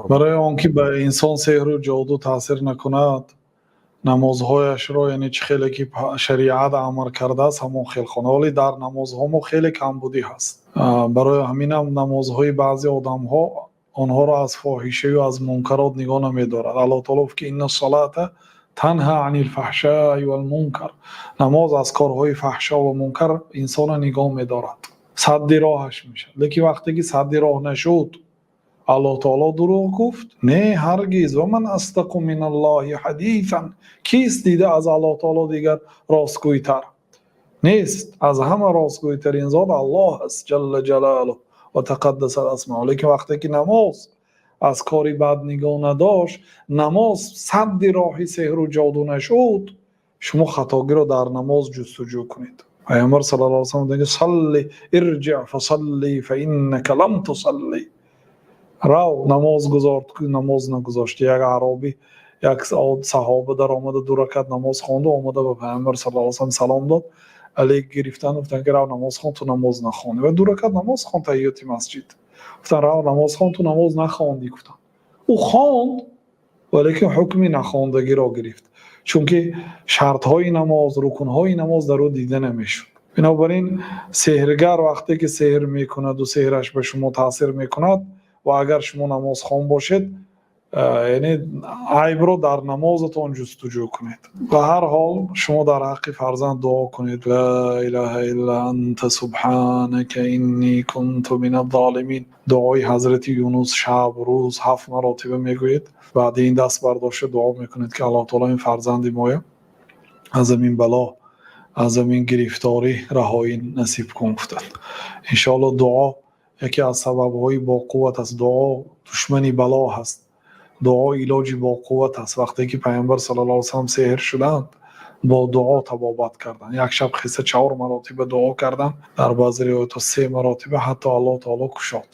Барои он ки ба инсон сеҳру ҷоду таъсир накунад, намозҳояшро, яъне чӣ хеле ки шариат амр кардааст, ҳамон хел хонад. Вале дар намозҳо мо хеле камбудӣ ҳаст. Барои ҳаминам намозҳои баъзе одамҳо онҳоро аз фоҳишаю аз мункарот нигоҳ намедорад. Аллоҳ таоло гуфт ки إن الصلاة تنهى عن الفحشاء والمنكر. Намоз аз корҳои фаҳшо ва мункар инсонро нигоҳ медорад, садди роҳаш мешавад. Лекин вақте ки садди роҳ нашуд, Аллоҳ таоло дурӯғ гуфт? Не, ҳаргиз. ومن أصدق من الله حديثا. Кист дида аз Аллоҳ таоло дигар ростгӯйтар? Нест. Аз ҳама ростгӯйтарин зот Аллоҳ аст, جل جلاله وتقدست أسماؤه. Лекин вақте ки намоз аз кори бад нигоҳ надошт, намоз садди роҳи сеҳру ҷоду нашуд, шумо хатогиро дар намоз ҷустуҷӯ кунед. Пайғамбар صلى الله عليه وسلم мегӯяд: صل، ارجع فصل فإنك لم تصل. Рав, намоз гузор, намоз нагузошти. Як аъробӣ, як саҳоба даромада, ду ракат намоз хонду, омада ба Пайғамбар صلى الله عليه وسلم салом дод. Алейк гирифтанд, гуфтанд ки рав, намоз хон, ту намоз нахондӣ. Ва ду ракат намоз хон, таҳияти масҷид. Гуфтанд: рав, намоз хон, ту намоз нахондӣ, гуфтанд. Ӯ хонд, валекин ҳукми нахондагиро гирифт, чунки шартҳои намоз, рукунҳои намоз дар ӯ дида намешуд. Бинобар ин сеҳргар вақте ки сеҳр мекунаду сеҳраш ба шумо таъсир мекунад ва агар шумо намозхон бошед, яъне айбро дар намозатон ҷустуҷӯ кунед. Ба ҳар ҳол, шумо дар ҳаққи фарзанд дуо кунед: لا إله إلا أنت سبحانك إني كنت من الظالمين. Дуои ҳазрати Юнус, шаб рӯз ҳафт маротиба мегӯед. Баъди ин даст бардошта дуо мекунед, ки Аллоҳ таоло ин фарзанди моя аз ҳамин бало, аз ҳамин гирифторӣ раҳоӣ насиб кун, гуфтанд. Иншоалло, дуо яке аз сабабҳои боқувват аст. Дуо душмани бало ҳаст, дуо илоҷи боқувват аст. Вақте ки Пайғамбар صلى الله عليه وسلم сеҳр шуданд, бо дуо табобат карданд. Як шаб хеста чаҳор маротиба дуо карданд, дар баъзе ривоятҳо се маротиба, ҳатто Аллоҳ таоло кушод.